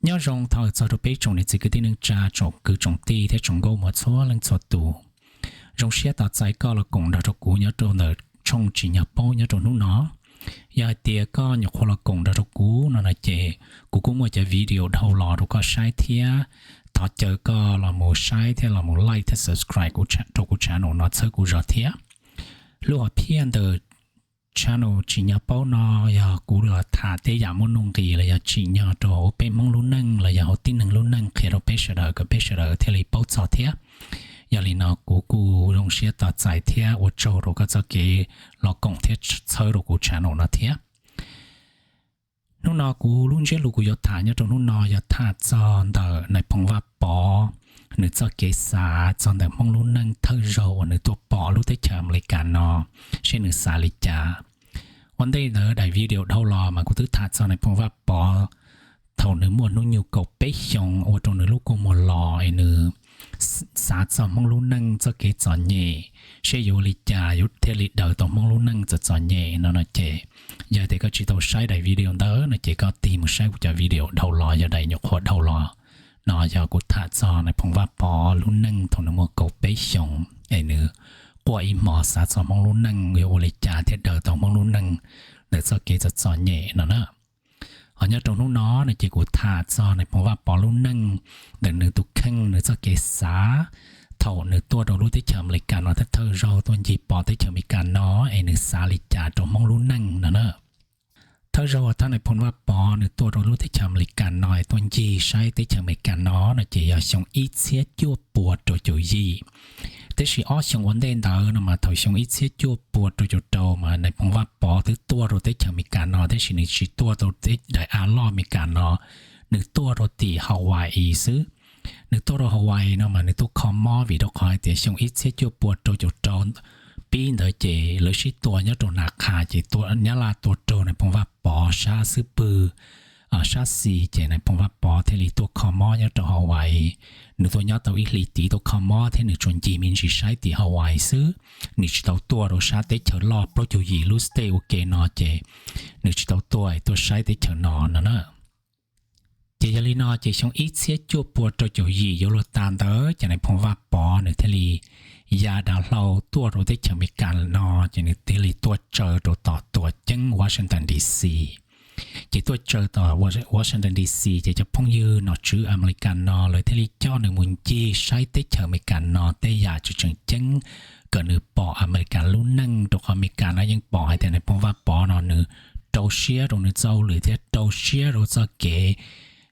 Nyob zoo thaum txog rau peb tsoom niam txiv kwv tij neej tsa, tsoom kwv tsoom tij thiab tsoom nkauj muam txhua leej txhua tus. Zoo siab tos txais koj los koom nrog rau kuv nyob rau ntawm tshooj Tsim Nyog Paub nyob rau hnub no. Yog hais tias koj nyuam qhuav los koom nrog rau kuv no no ces kuv kuj muaj cov video dhau los rau koj saib thiab. Thov caw koj los mus saib thiab los mus like thiab subscribe rau kuv channel no txhawb kuv zog thiab. Lub hom phiaj ntawm channel Tsim Nyog Paub no yog kuv los tham tej yam muaj nuj nqis los yog tsim nyog rau hauv peb Hmoob lub neej los yog hauv tib neeg lub neej qhia rau peb sawv daws kom peb sawv daws thiaj li paub txog thiab. Yog li no kuv kuj zoo siab tos txais thiab ua tsaug rau koj txoj kev los koom thiab txhawb rau kuv channel no thiab. Hnub no kuv lub ntsiab lus kuv yuav tham nyob rau hnub no yog tham txog ntawm Nais Phoo Vaj Pov nws txoj kev xav txog ntawm Hmoob lub neej thawj zaug uas nws tuaj pom lub teb chaws Amelikas no, seb nws xav li cas. Ua ntej ntawd daim video dhau los mas kuv twb tham txog Nais Phoo Vaj Pov thaum nws muaj hnub nyoog kaum peb xyoos ua rau nws lub kua muag los es nws xav txog Hmoob lub neej txoj kev txom nyem, seb yuav ua li cas yuav thiaj li daws tau Hmoob lub neej txom txom nyem no no ces, yog tias koj tsis tau saib daim video ntawd no ces koj tig mus saib kuv cov video dhau los, yog daim nyuam qhuav dhau los no yog kuv tham txog Nais Phoo Vaj Pov lub neej thaum nws muaj kaum peb xyoos es nws quaj ib hmo xav txog Hmoob lub neej yuav ua li cas thiaj daws tau Hmoob lub neej ntawm txoj kev txom txom nyem no na. Ho nyob rau hnub no no ces kuv tham txog Nais Phoo Vaj Pov lub neej ntawm nws tus kheej nws txoj kev xav thaum nws tuaj rau lub teb chaws Amelikas no thawj thawj zaug tuaj ncig pom teb chaws Amelikas no es nws xav li cas rau Hmoob lub neej no na. Thawj zaug uas thaum Nais Phoo Vaj Pov nws tuaj rau lub teb chaws Amelikas no es tuaj ncig saib teb chaws Amelikas no no ces yog xyoo ib txhiab cuaj pua rau caum yim. Tab sis ob xyoo ua ntej ntawd no mas thaum xyoo ib txhiab cuaj pua rau caum rau mas Nais Phoo Vaj Pov twb tuaj rau teb chaws Amelikas no tab sis nws tsis tuaj rau daim av loj Amelikas no, nws tuaj rau tim Hawaii xwb. Nws tuaj rau Hawaii no mas nws tuaj kho mob vim rau qhov hais tias xyoo ib txhiab cuaj pua rau caum rau pib ntawd ces lawv sib tua nyob rau Nas Qhas ces Nyab Laj tua raug Nais Phoo Vaj Pov sab xub pwg, sab xis ces Nais Phoo Vaj Pov thiaj li tuaj kho mob nyob rau Hawaii. Nws tuaj nyob tau ib hlis tid tuaj kho mob thiab nws tsuas ncig me ntsis saib tim Hawaii xwb, nws tsis tau tuaj rau sab teb chaws loj plaub caug yim lub state ua ke no ces nws tsis tau tuaj tuaj saib teb chaws no no na. Ces yog li no ces xyoo ib txhiab cuaj pua rau caum yim yuav luag tas ntawd ces Nais Phoo Vaj Pov nws thiaj li ya dav hlau tuaj rau teb chaws Amelikas no ces nws thiaj li tuaj tsaws rau tom tuam ceeb Washington D C. Ces tuaj tsaws tom Washington D C ces cov phooj ywg nom tswv Amelikas no lawv thiaj li coj nws mus ncig saib teb chaws Amelikas no tej yam tseem tseem ceeb kom nws pom Amelikas lub neej rau qhov Amelikas no yeej pom hais tias Nais Phoo Vaj Pov no nws rau siab rau nws txoj hauj lwm thiab rau siab rau txoj kev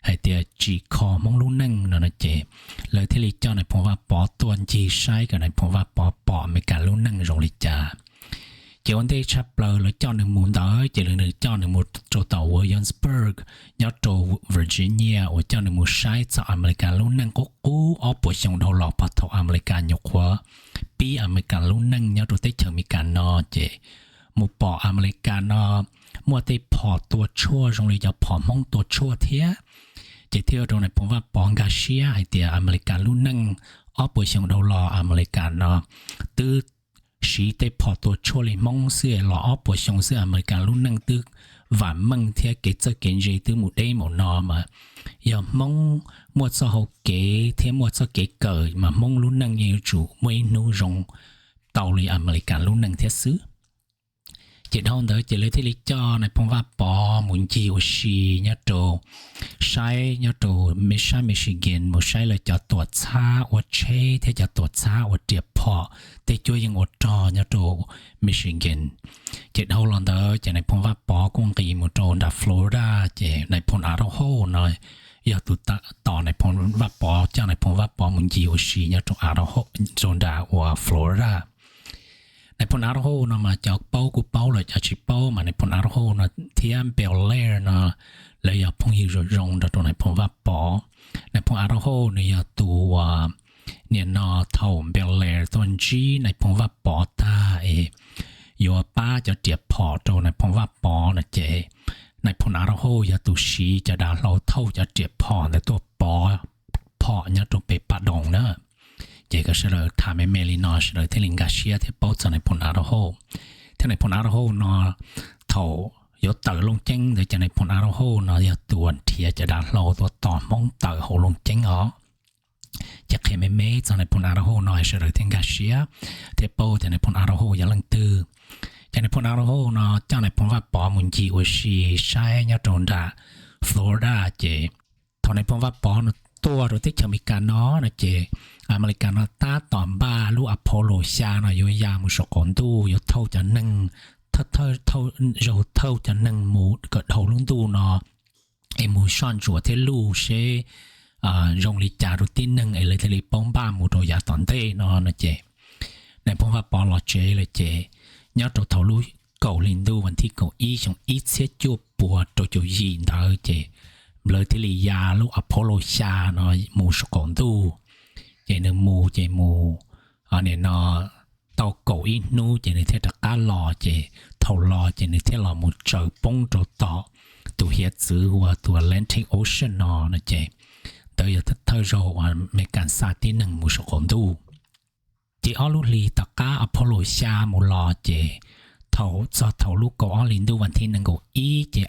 hais tias tsim kho Hmoob lub neej no no ces lawv thiaj li coj Nais Phoo Vaj Pov tuaj ncig saib kom Nais Phoo Vaj Pov pom Amelikas lub neej zoo li cas. Ces ua ntej tshaj plaws lawv coj nws mus ntawd ces lawv coj nws mus rau tom Williamsburg nyob rau Virginia uas coj nws mus saib txog Amelikas lub neej qub qub ob puas xyoo dhau los pog thaum Amelikas nyuam qhuav pib Amelikas lub neej nyob rau teb chaws Amelikas no ces mus pom Amelikas no muaj tej phom tua tshuaj zoo li cov phom Hmoob tua tshuaj thiab. Ces thiaj ua rau Nais Phoo Vaj Pov nkag siab hais tias Amelikas lub neej ob puas xyoo dhau los Amelikas no twb siv tej phom tua tshuaj li Hmoob xwb los ob puas xyoo xwb Amelikas lub neej twb vam meej thiab kev txawj kev ntse twb mus deb mus no mas yog Hmoob muaj txoj hau kev thiab muaj txoj kev kawm mas Hmoob lub neej yeej yuav tsum muaj ib hnub zoo tau li Amelikas lub neej thiab xwb. Ces dhau ntawd ces lawv thiaj li coj Nais Phoo Vaj Pov mus ncig ua si nyob rau, saib nyob rau sab Michigan mus saib lawv cov tuam txhab ua tsheb thiab cov tuam txhab ua riam phom tej cuab yeej ua rog nyob rau Michigan. Ces dhau los ntawd ces Nais Phoo Vaj Pov kuj nqis mus rau nram Florida ces Nais Phoo Idaho no yog tus tos Nais Phoo Vaj Pov coj Nais Phoo Vaj Pov mus ncig ua si nyob rau Idaho, rau nram uas Florida. Nais Phoo Idaho no mas cov paub kuj paub lawm, cov tsis paub mas Nais Phoo Idaho no thiab Bel Air no lawv yog phooj ywg zoo zoo nrog rau Nais Phoo Vaj Pov. Nais Phoo Idaho nws yog tus uas nim no thaum Bel Air tuaj ntsib Nais Phoo Vaj Pov tag es yuav pab cov riam phom rau Nais Phoo Vaj Pov no ces Nais Phoo Idaho yog tus siv cov dav hlau thauj cov riam phom ntawd tuaj pov phom nyob rau pem Pas Doos na. Ces kom sawv daws tham me me li no sawv daws thiaj li nkag siab thiab paub txog Nais Phoo Idaho. Thiab Nais Phoo Idaho no thaum yuav tawm Looj Ceeb ntawd ces Nais Phoo Ab Rauj Hauj no yog tus nrhiav cov dav hlau tuaj tos Hmoob tawm hauv Looj Ceeb os. Ces qhia me me txog Nais Phoo Ab Rauj Hauj no sawv daws thiaj nkag siab thiab paub tias Nais Phoo Ab Rauj Hauj yog leej twg. Ces Nais Phoo Ab Rauj Hauj no coj Nais Phoo Vaj Pov mus ncig ua si saib nyob rau nram Florida ces thaum Nais Phoo Vaj Pov no tuaj rau teb chaws Amelikas no no ces Amelikas no tab tom npaj lub Apollo xya no yuav ya mus saum qaum ntuj, yuav thauj cov neeg, zaug thauj cov neeg mus kom dhau lub ntuj no es mus soj ntsuam thiab luj seb zoo li cas rau tib neeg es lawv thiaj li paub npaj mus rau yav tom ntej no no ces Nais Phoo Vaj Pov los tsev lawm ces nyob rau thaum lub kaum hli ntuj vas thib kaum ib xyoo ib txhiab cuaj puas rau caum yim ntawd ces lawv thiaj li ya lub Apollo xya no mus saum qaum ntuj. Ces nws mus ces mus, nim no tau kaum ib hnub ces nws thiaj rov qab los ces thaum los ces nws thiaj los mus tsaws poob rau tom tus hiav txwv uas tus Atlantic Ocean no no ces ntawd yog thawj zaug uas Amelikas xa tib neeg mus saum qaum ntuj. Ces ob lub hlis tom qab Apollo xya mus los ces thaum txog thaum lub kaum ob hlis ntuj vas thib nees nkaum ib ces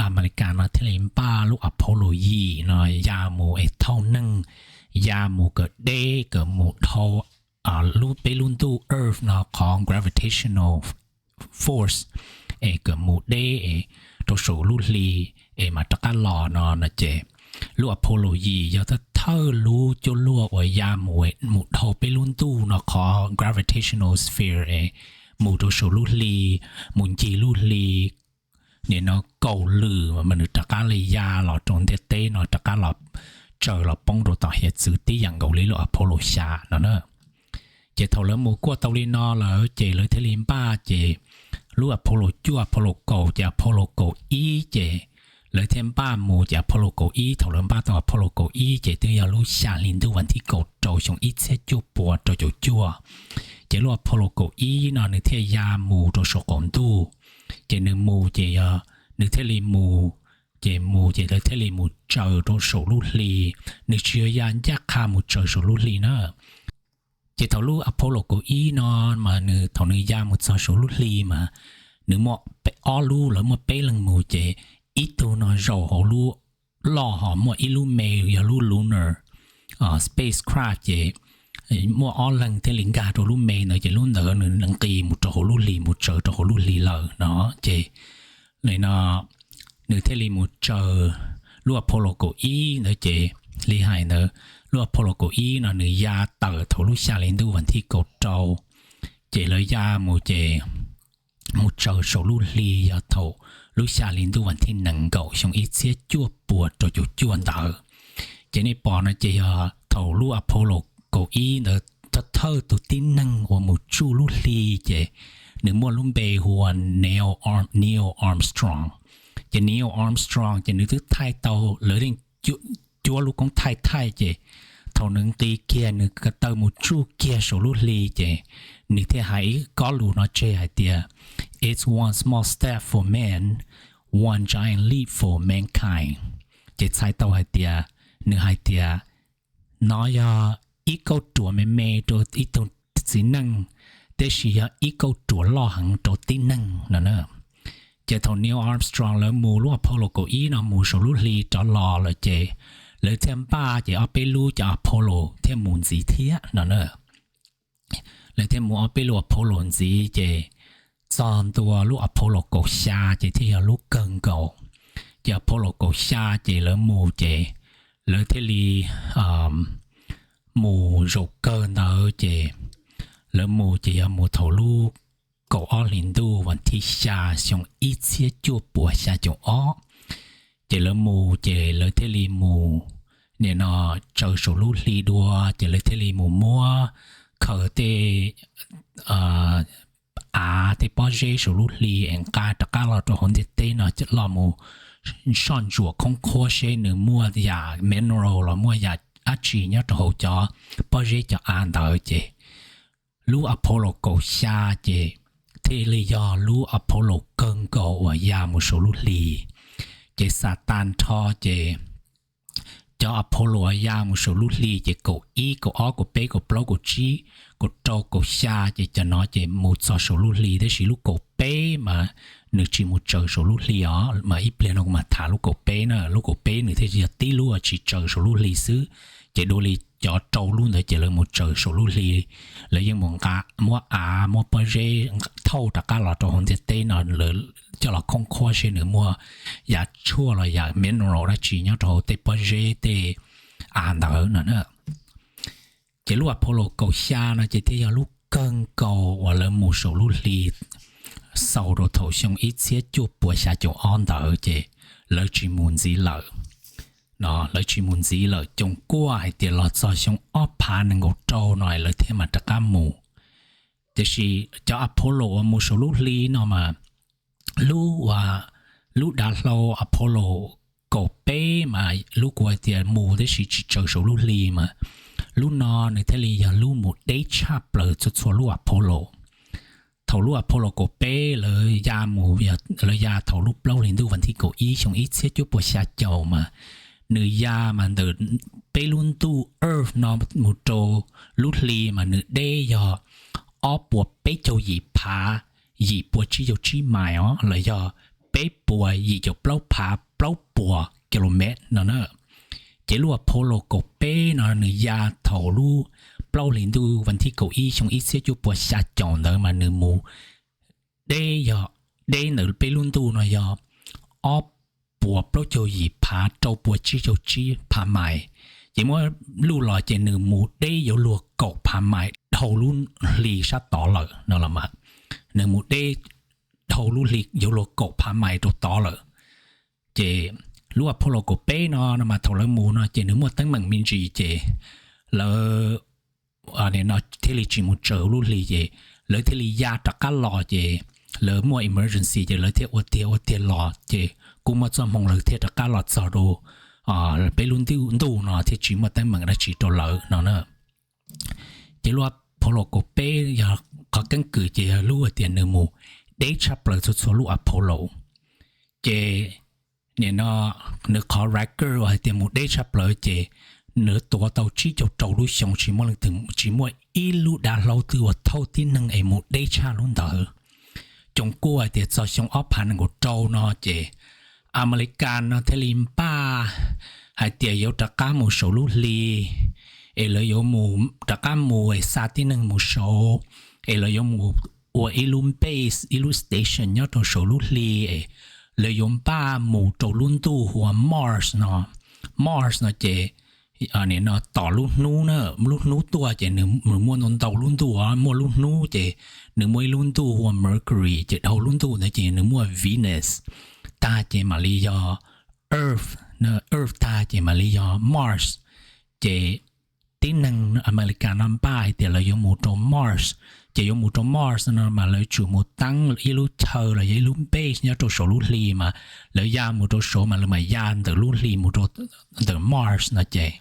Amelikas no thiaj li npaj lub Apollo yim no ya mus es thauj neeg ya mus kom deb kom mus dhau lub peb lub ntuj Earth no qhov gravitational force es kom mus deb es rau saum lub hli es mam rov qab los no no ces lub Apollo yim yog thawj thawj lub cuaj luaj uas ya mus mus dhau peb lub ntuj no qhov gravitational sphere es mus rau saum lub hli, mus ncig lub hli nim no kaum lwm mas nws rov qab li ya los rau ntiaj teb no rov qab los tsaws los poob rau tom hiav txwv tib yam nkaus li lub Apollo xya no na. Ces thaum lawv mus kuaj tau li no lawm ces lawv thiaj li npaj ces lub Apollo cuaj, Apollo kaum ces Apollo kaum ib ces lawv thiaj npaj mus ces Apollo kaum ib, thaum lawv npaj tau Apollo kaum ib ces twb yog lub xya hli ntuj vas thib kaum rau xyoo ib txhiab cuaj puas rau caum cuaj. Ces lub Apollo kaum ib no nws thiaj ya mus rau saum qaum ntuj. Ces nws mus ces yog nws thiaj li mus, ces mus ces lawv thiaj li mus tsaws rau saum lub hli. Nws tsis yog ya ncaj qha mus tsaws saum lub hli na. Ces thaum lub Apollo kaum ib no mas nws thaum nws ya mus txog saum lub hli mas nws muaj ob lub, lawv muaj peb leeg mus ces ib tug no zaum hauv lub loj ho muaj ib lub me yog lub lunar spacecraft ces muaj ob leeg thiaj li nkag rau lub me ntawd ces lub ntawd nws nqis mus rau hauv lub hli, mus tsaws rau hauv lub hli lawm no ces no nws thiaj li mus tsaws lub Apollo kaum ib ntawd ces li hais ntawd lub Apollo kaum ib no nws ya tawm thaum lub xya hli ntuj vas thib kaum rau ces lawv ya mus ces mus tsaws saum lub hli yog thaum lub xya hli ntuj vas thib nees nkaum xyoo ib txhiab cuaj puas rau caum cuaj ntawd. Ces nej pom no ces yog thaum lub Apollo kaum ib ntawd thawj thawj tus tib neeg uas mus tsuj lub hli ces nws muaj lub npe hu ua Neil Armstrong. Ces Neil Armstrong ces nws twb thaij tau, lawv yeej cuab lub koob thaij thaij ces thaum nws nqis kiag nws ko taw mus tsuj kiag saum lub hli ces nws thiaj hais ib kob lus no tseg hais tias, It's one small step for man, one giant leap for mankind. Ces txhais tau hais tias, nws hais tias, nov yog ib kauj ruam me me rau ib tug txiv neej, tiam sis yog ib kauj ruam loj heev rau tib neeg no na. Ces thaum Neil Armstrong lawv mus lub Apollo kaum ib no mus saum lub hli rov los lawm ces lawv thiaj npaj ces ob peb lub cov Apollo thiaj mus ntxiv thiab no na. Lawv thiaj mus ob peb lub Apollo ntxiv ces txog ntua lub Apollo kaum xya ces thiaj yog lub kawg nkaus. Ces Apollo kaum xya ces lawv mus ces lawv thiaj li mus zaum kawg ntawd ces lawv mus ces yog mus thaum lub kaum ob hlis ntuj vas thib xya xyoo ib txhiab cuaj puas xya caum ob. Ces lawv mus ces lawv thiaj li mus nim no tsaws saum lub hli dua ces lawv thiaj li mus muab khaws tej av tej pob zeb saum lub hli es nqa rov qab los rau hauv ntiaj teb no los mus soj ntsuam khoob khuab seb nws muaj yam mineral los muaj yam dab tsi nyob rau hauv cov pob zeb cov av ntawd ces lub Apollo kaum xya ces thiaj li yog lub Apollo kawg nkaus uas ya mus saum lub hli. Ces xam tas nrho ces cov Apollo uas ya mus saum lub hli ces kaum ib, kaum ob, kaum peb, kaum plaub, kaum tsib, kaum rau, kaum xya ces cov no ces mus txog saum lub hli, tab sis lub kaum peb mas nws tsis mus tsaws saum lub hli os. Mas ib pliag no kuv mam tham lub kaum peb na, lub kaum peb nws thiaj yog tib lub tsis tsaws saum lub hli xwb. Ces dua li cov rau lub ntawd ces lawv mus tsaws saum lub hli, lawv yeej mus nqa, muab av muab pob zeb thauj rov qab los rau hauv ntiaj teb no, lawv coj los khoob khuab seb nws muaj yam tshuaj los yam mineral dab tsi nyob rau hauv tej pob zeb tej av ntawd no. Ces lub Apollo kaum xya no ces thiaj yog lub kawg nkaus uas lawv mus saum lub hli xaus rau thaum xyoo ib txhiab cuaj puas xya caum ob ntawd ces lawv tsis mus ntxiv lawm. Lawv tsis mus ntxiv lawm, coom kuaj hais tias los txog xyoo ob phav nees nkaum rau no lawv thiaj mam rov qab mus. Tiam sis cov Apollo uas mus saum lub hli no mas lub, lub dav hlau Apollo kaum peb mas lub kuv hais tias mus tab sis tsis tsaws saum lub hli mas lub no nws thiaj li yog lub mus deb tshaj plaws txhua txhua lub Apollo. Thaum lub Apollo kaum peb lawv ya mus, lawv ya thaum lub plaub hlis ntuj vas thib kaum ib xyoo ib txhiab cuaj puas xya caum mas nws ya mas ntawm peb lub ntuj Earth no mus rau lub hli mas nws deb yog ob puas peb caug yim phav yim puas tsib caug tsib mais os, los yog peb puas yim caum plaub phav plaub puas kilomev no na. Ces lub Apollo kaum peb no nws ya thaum lub plaub hlis ntuj vas thib kaum ib xyoo ib txhiab cuaj puas xya caum ntawd mas nws mus deb yog, deb ntawm peb lub ntuj no yog ob puas plaub caug yim phav rau puas tsib caug tsib phav mais. Ces muab luj los ces nws mus deb yuav luag kaum phav mais dhau lub hli sab tod lawm no los mas. Nws mus deb dhau lub hli yuav luag kaum phav mais rau tod lawm. Ces lub Apollo kaum peb no no mas thaum lawv mus no ces nws muaj teeb meem me ntsis ces lawv no thiaj li tsis mus tsaws lub hli ces lawv thiaj li ya rov qab los ces lawv muaj emergency ces lawv thiaj ua tiag ua tiag los ces kuj muaj txoj hmoo lawv thiaj rov qab los txog rau peb lub ntuj no thiaj tsis muaj teeb meem dab tsi rau lawv no na. Ces lub Apollo kaum peb yog qhov keeb kwm ces yog lub tias nws mus deb tshaj plaws txhua txhua lub Apollo. Ces nim no nws qhov record uas hais tias mus deb tshaj plaws ces nws tuav tau tsib caug rau lub xyoo tsis muaj leej twg, tsis muaj ib lub dav hlau twg uas thauj tib neeg es mus deb tshaj lub ntawd. Coom kuaj hais tias txog xyoo ob phav nees nkaum rau no ces Amelikas no thiaj li npaj hais tias yuav rov qab mus saum lub hli, es lawv yuav mus rov qab mus es xa tib neeg mus saud, es lawv yuav mus ua ib lub base ib lub station nyob rau saum lub hli, es lawv yuav npaj mus rau lub ntuj hu ua Mars no. Mars no ces nim no tom lub hnub na, lub hnub tuaj ces nws muaj ntau ntau lub ntuj, muaj lub hnub ces nws muaj ib lub ntuj hu ua Mercury, ces dhau lub ntuj ntawd ces nws muaj Venus, tag ces mam li yog Earth, Earth tag ces mam li yog Mars. Ces tib neeg Amelikas no npaj hais tias lawv yuav mus rau Mars, ces yuav mus rau Mars no mas lawv tsum mus teeb ib lub chaw los yog ib lub base nyob rau saum lub hli mas lawv ya mus rau saud mas lawv mam ya ntawm lub hli mus rau ntawm Mars no ces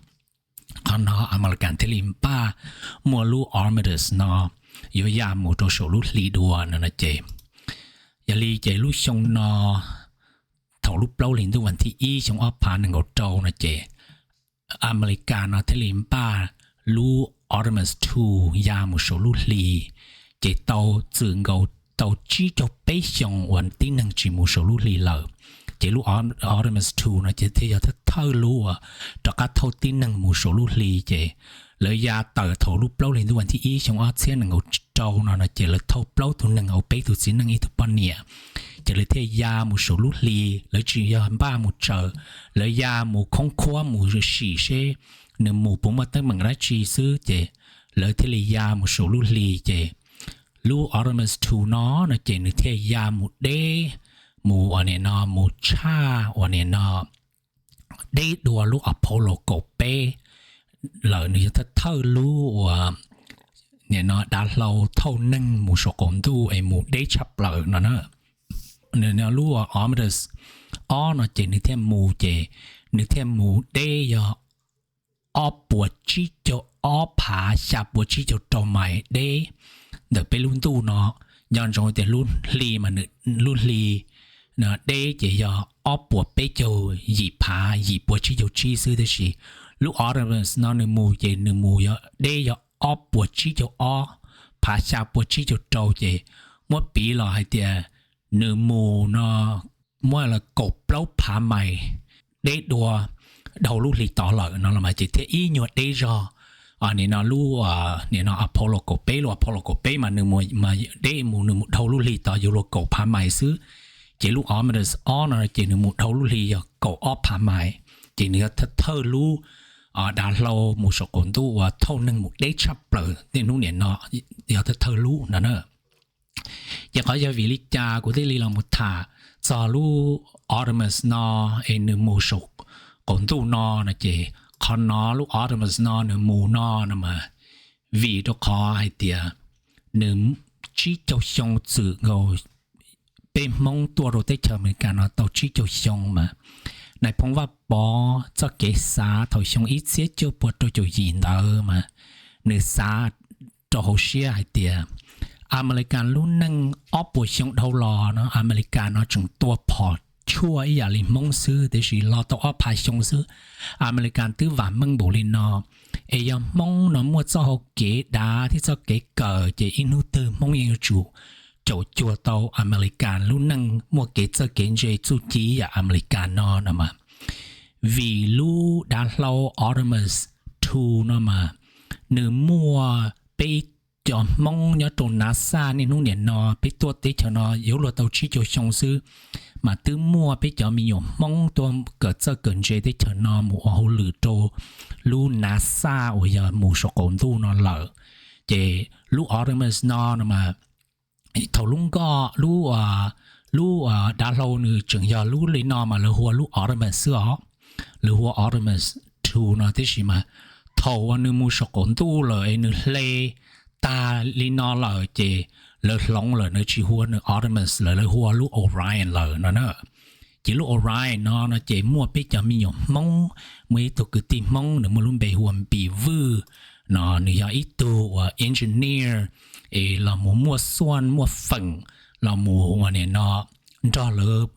qhov no Amelikas thiaj li npaj muaj lub Artemis no yuav ya mus rau saum lub hli dua no no ces. Yog li ces lub xyoo no thaum lub plaub hlis ntuj vas thib ib xyoo ob phav nees nkaum rau no ces Amelikas no thiaj li npaj lub Artemis two ya mus saum lub hli, ces tau txwm nkaus tau tsib caug peb xyoo uas tib neeg tsis mus saum lub hli lawm. Ces lub Artemis two no ces thiaj yog thawj thawj lub uas rov qab thauj tib neeg mus saum lub hli ces lawv ya tawm thaum lub plaub hlis ntuj vas thib ib xyoo ob txhiab nees nkaum rau no no ces lawv thauj plaub tug neeg, peb tug txiv neej ib tug poj niam, ces lawv thiaj ya mus saum lub hli. Lawv tsis yog npaj mus tsaws, lawv ya mus khoob khuab mus sim seb nws mus puas muaj teeb meem dab tsi xwb ces lawv thiaj li ya mus saum lub hli ces lub Artemis two no no ces nws thiaj ya mus deb, mus uas nim no mus tshaj uas nim no deb dua lub Apollo kaum peb lawm. Nws yog thawj thawj lub uas nim no dav hlau thauj neeg mus saum qaum ntuj es mus deb tshaj plaws no na. Nws lub Artemis ob no ces nws thiaj mus ces nws thiaj mus deb yog ob puas tsib caug ob phav xya puas tsib caug rau mais deb ntawm peb lub ntuj no. Nco ntsoov tias lub hli mas, lub hli deb ces yog ob puas peb caug yim phav yim puas tsib caug tsib xwb, tab sis lub Artemis no nws mus ces nws mus yog deb yog ob puas tsib caug ob phav xya puas tsib caug rau ces muab piv los hais tias nws mus no muab kaum plaub phav mais deb dua dhau lub hli tod lawm no los mas ces thiaj ib nyuag deb zog. Nim no lub, nim no Apollo kaum peb, lub Apollo kaum peb mas nws mus, deb mus nws mus dhau lub hli tod yog luag kaum phav mais xwb. Ces lub Artemis ob no ces nws mus dhau lub hli yog kaum ob phav mais. Ces nws yog thawj thawj lub dav hlau mus saum qaum ntuj uas thauj neeg mus deb tshaj plaws niaj hnub nim no, yog thawj thawj lub no na. Ces qhov yog vim li cas kuv thiaj li los mus tham txog lub Artemis no es nws mus saum qaum ntuj no no ces qhov no lub Artemis no nws mus no no mas vim rau qhov hais tias nws tsib caug xyoo txwm nkaus peb Hmoob tuaj rau teb chaws Amelikas no tau tsib caug xyoo mas Nais Phoo Vaj Pov txoj kev xav thaum xyoo ib txhiab cuaj puas rau caum yim ntawd mas nws xav rau hauv siab hais tias Amelikas lub neej ob puas xyoo dhau los no Amelikas no tseem tua phom tshuaj ib yam li Hmoob xwb, tiam sis los tau ob phav xyoo xwb Amelikas twb vam meej npaum li no. Es yog Hmoob no muaj txoj hau kev dav thiab txoj kev kawm ces ib hnub twg Hmoob yeej yuav tsum caum cuag tau Amelikas lub neej muaj kev txawj kev ntse txuj ci ib yam Amelikas no no mas. Vim lub dav hlau Artemis two no mas nws muaj peb cov Hmoob nyob rau NASA niaj hnub nim no peb tuaj teb chaws no yuav luag tau tsib caug xyoo xwb mas twb muaj peb cov me nyuam Hmoob tuaj kawm txawj kawm ntse teb chaws no mus ua hauj lwm rau lub NASA uas yog mus saum qaum ntuj no lawm. Ces lub Artemis no no mas thaum lub nkoj lub, lub dav hlau nws tseem yog lub li no mas lawv hu ua lub Artemis xwb os, lawv hu ua Artemis two no, tiam sis mas thaum uas nws mus saum qaum ntuj lawm es nws hle tag li no lawm ces lawv hloov lawm, lawv tsis hu ua nws Artemis lawm, lawv hu ua lub Orion lawm no na. Ces lub Orion no no ces muaj peb cov me nyuam Hmoob, muaj ib tug kwv tij Hmoob nws muaj lub npe hu ua Npis Vwj no, nws yog ib tug uas engineer es los mus muaj xuaj muaj feem los mus ua nim no nrog lawv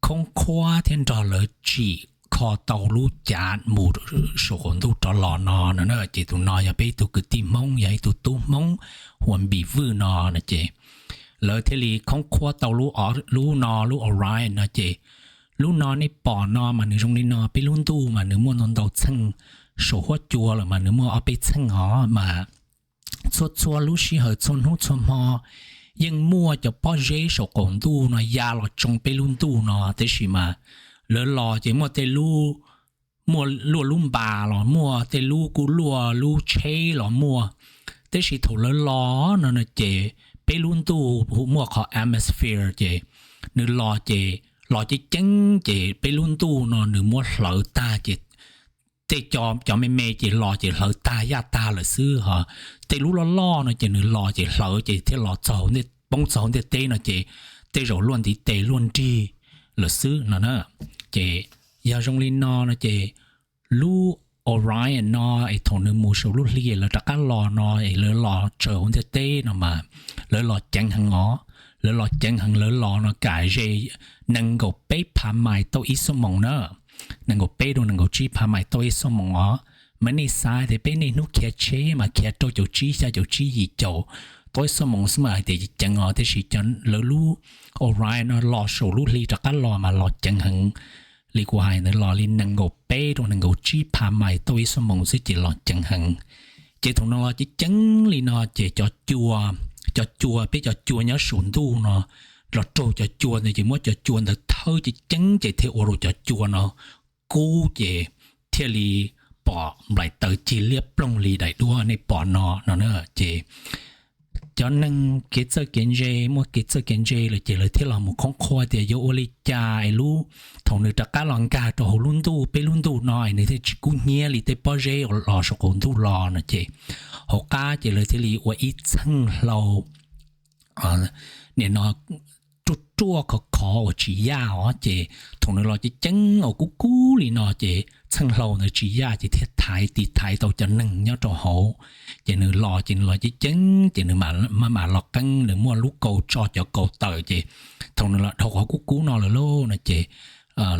khoob khuab thiab nrog lawv tsim kho tau lub cav mus saum qaum ntuj rov los no no. Ces tus no yog peb ib tug kwv tij Hmoob, yog ib tug tub Hmoob hu ua Npis Vwj no no ces lawv thiaj li khoob khuab tau lub no lub Orion no ces lub no nej pom no mas nws zoo li no, peb lub ntuj mas nws muaj ntau ntau txheej, saum huab cua lawm mas nws muaj ob peb txheej os mas txhua txhua lub sij hawm txhua hnub txhua hmo yeej muaj cov pob zeb saum qaum ntuj no ya los tsoo peb lub ntuj no, tiam sis mas lawv los ces muaj tej lub muaj luaj lub npas los muaj, tej lub kuj luaj lub tsheb los muaj. Tiam sis thaum lawv los no ces peb lub ntuj muaj qhov atmosphere ces nws los ces los ceeb ceeb ces peb lub ntuj no nws muab hlawv tag ces tej cov me me ces los ces hlawv tag yaj tag lawm xwb ho. Tej lub loj loj no ces nws los ces hlawv ces thiaj los txog, poob txog hauv ntiaj teb no ces tej zaum luaj ntiv tes luaj nrig lawm xwb no na. Ces yog zoo li no no ces lub Orion no es thaum nws mus saum lub hli lawv rov qab los no es lawv los tsaws hauv ntiaj teb no mas lawv los ceev heev os. Lawv los ceev heev, lawv los no kam ze nees nkaum peb phav mais tauj ib xuab moos na. Nees nkaum peb rau nees nkaum tsib phav mais tauj ib xuab moos os. Mas nej xav tias peb niaj hnub khiav tsheb mas khiav rau caum tsib xya caum tsib yim caum tauj ib xuab moos xwb mas hais tias ceev os, tiam sis lawv lub Orion no los saum lub hli rov qab los mas los ceev heev li kuv hais ntawd, los li nees nkaum peb rau nees nkaum tsib phav mais tauj ib xuab moos xwb ces los ceev heev. Ces thaum no los ceev ceev li no ces cov cua, cov cua, peb cov cua nyob saum ntuj no los raug cov cua ntawd ces muab cov cua ntawd thawb ceev ceev ces thiaj ua rau cov cua no kub ces thiaj li pom nplaim taws cig liab ploog li daim duab nej pom no no na. Ces cov neeg kev txawj kev ntse muaj kev txawj kev ntse lawm ces lawv thiaj los mus khoob qhuab tias yuav ua li cas es lub, thaum nws rov qab los nkag rau hauv lub ntuj, peb lub ntuj no es nws thiaj tsis kub hnyiab li tej pob zeb uas los saum qaum ntuj los no ces hauv qab ces lawv thiaj li ua ib txheej hlau nim no ruaj ruaj khov khov uas tsis yaj os. Ces thaum nws los ceev ceev uas kub kub li no ces txheej hlau ntawd tsis yaj ces thiaj thaiv, tiv thaiv tau cov neeg nyob rau hauv. Ces nws los ces nws los ceev ceev ces nws maj mam los qeeb, nws muaj lub kaus tso cov kaus tawm ces thaum nws los dhau qhov kub kub no lawm lauj no ces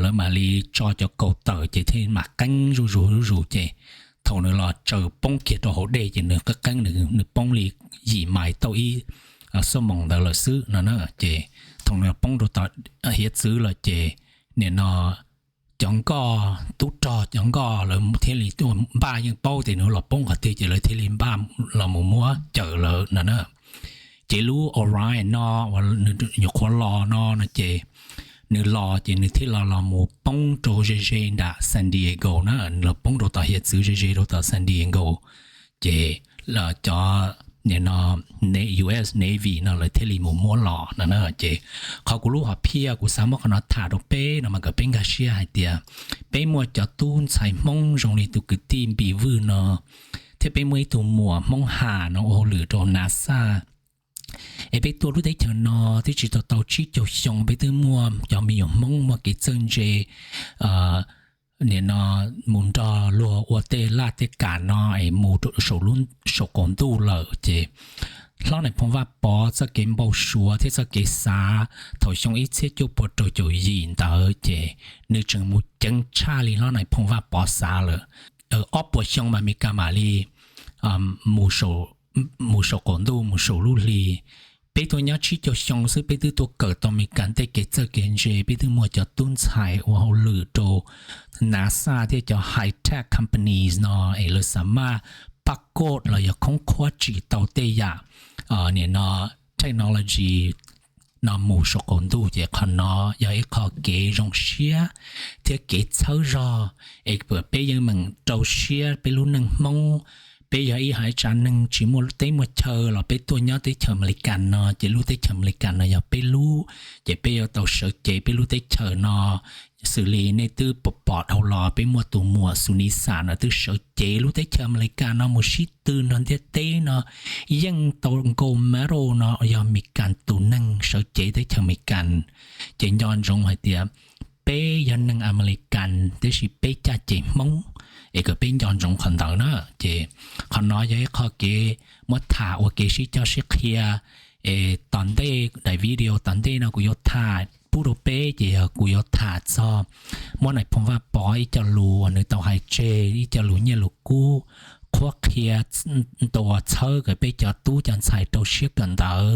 lawv mam li tso cov kaus tawm ces thiaj mam qeeb zuj zus zuj zus ces thaum nws los tsaws poob kiag rau hauv dej ces nws qeeb qeeb nws poob li yim mais tauj ib xuab moos ntawd lawm xwb no na. Ces thaum nws poob rau tom hiav txwv lawm ces nim no cov nkoj, tub rog cov nkoj lawv thiaj li tuaj npaj, yeej paub tias nws los poob qhov twg ces lawv thiaj li npaj los mus muab cawm lawm no na. Ces lub Orion no uas nyuam qhuav los no no ces nws los ces nws thiaj los los mus poob rau ze ze nram San Diego na, los poob rau tom hiav txwv ze ze rau tom San Diego. Ces cov nim no US Navy no lawv thiaj li mus muab los no na. Ces qhov kuv lub hom phiaj kuv xav muab qhov no tham rau peb no mas kom peb nkag siab hais tias peb muaj cov tub ntxhais Hmoob zoo li tus kwv tij Npis Vwj no, thiab peb muaj ib tug muam Hmoob Ham no ua hauj lwm rau NASA. Es peb tuaj lub teb chaws no twb tsis tau tau tsib caug xyoo peb twb muaj cov me nyuam Hmoob muaj kev txawj ntse, nim no mus nrog luag ua tej laj tej kam no es mus saum qaum ntuj lawm. Ces hlob Nais Phoo Vaj Pov txoj kev npau suav thiab txoj kev xav thaum xyoo ib txhiab cuaj puas rau caum yim ntawd ces nws tseem mus ceev tshaj li hlob Nais Phoo Vaj Pov xav lawm. Ob puas xyoo mas Amelikas mam li mus saum qaum ntuj mus saum lub hli. Peb tuaj nyob tsib caug xyoo xwb peb twb tuaj kawm tau Amelikas tej kev txawj kev ntse, peb twb muaj cov tub ntxhais ua hauj lwm rau NASA thiab cov high tech companies no es lawv xa maj paj koj los yog khoob khuab tsim tau tej yam nim no technology no mus saum qaum ntuj. Ces qhov no yog ib qho kev zoo siab thiab kev txhawb zog es peb yeej meem rau siab peb lub neej Hmoob. Peb yog ib haiv tsav neeg tsis muaj teb muaj chaw los peb tuaj nyob teb chaws Amelikas no ces lub teb chaws Amelikas no yog peb lub, ces peb yuav tau sawv cev peb lub teb chaws no. Xws li nej twb pom pom dhau los peb muaj tus muam Sunisa no twb sawv cev lub teb chaws Amelikas no mus sib tw nrog ntiaj teb no, yeej tau gold medal no yog Amelikas tus neeg sawv cev teb chaws Amelikas. Ces nco ntsoov hais tias peb yog neeg Amelikas tiam sis peb caj ces Hmoob, es kom peb nco ntsoov qhov ntawd na. Ces qhov no yog ib qho kev muab tham ua kev sib coj sib qhia. Es tom ntej daim video tom ntej no kuv yuav tham pub rau peb ces yog kuv yuav tham txog muab Nais Phoo Vaj Pov ib co lus uas nws tau hais tseg, ib co lus nyiaj lus kub qhuab qhia ntua txhawb kom peb cov tub cov ntxhais rau siab kawm ntawv,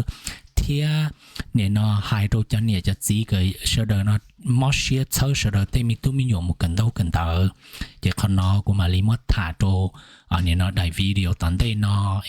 thiab nim no hais rau cov niam cov txiv kom sawv daws no mob siab txhawb sawv daws tej me tub me nyuam mus kawm ntaub kawm ntawv. Ces qhov no kuv mam li muab tham rau nim no daim video tom ntej no.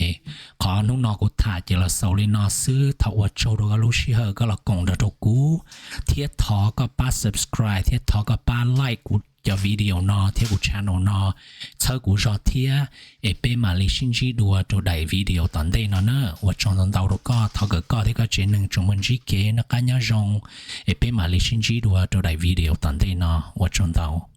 Qhov hnub no kuv tham ces los xaus li no xwb. Thov ua tsaug rau koj lub sij hawm koj los koom nrog rau kuv, thiab thov koj pab subscribe thiab thov koj pab like kuv cov video no thiab kuv channel no, txhawb kuv zog thiab. Es peb mam li sib ntsib dua rau daim video tom ntej no na. Ua tsaug ntau ntau rau koj, thov kom koj thiab koj tsev neeg tsuas muaj ntsib kev noj qab nyob zoo. Es peb mam li sib ntsib dua rau daim video tom ntej no. Ua tsaug ntau.